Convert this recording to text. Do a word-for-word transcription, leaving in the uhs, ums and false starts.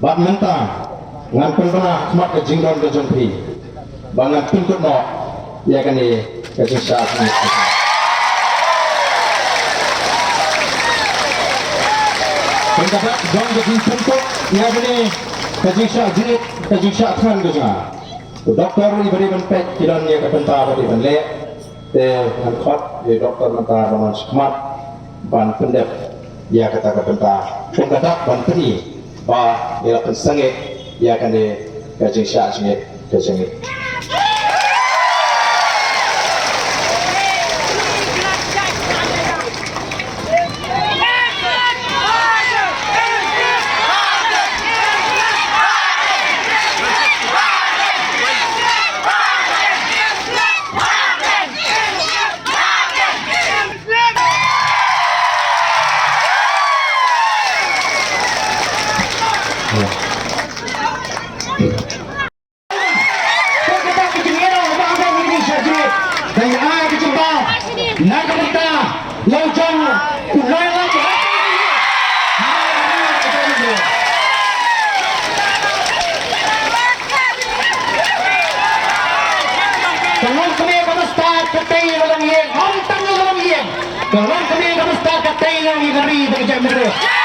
Bad mynta ngan pynbna khmat ka jingdon ka jong phi ba ngan pynkut noh ïa kane ka jingshah. Pynbna jong ka jingpynkut ïa kane ka jingshah jingit, ka jingshah thngan ka jong nga. U doktor i ba dei ban peit ki don ïa ka bynta ba dei ban leh. Te ngan khot ïa u doktor mynta ba man shakhmat ban pyndep ïa kata ka bynta. Kum ka dak ban pyni ba ïa la pynsangeh ïa kane ka jingshah jingit ka jingit. Ka long kmie kaba stad ka tei la long ïing, ym tang la long ïing. Ka long kmie kaba stad ka tei la long ïing ka ri ba ka jaitbynriew.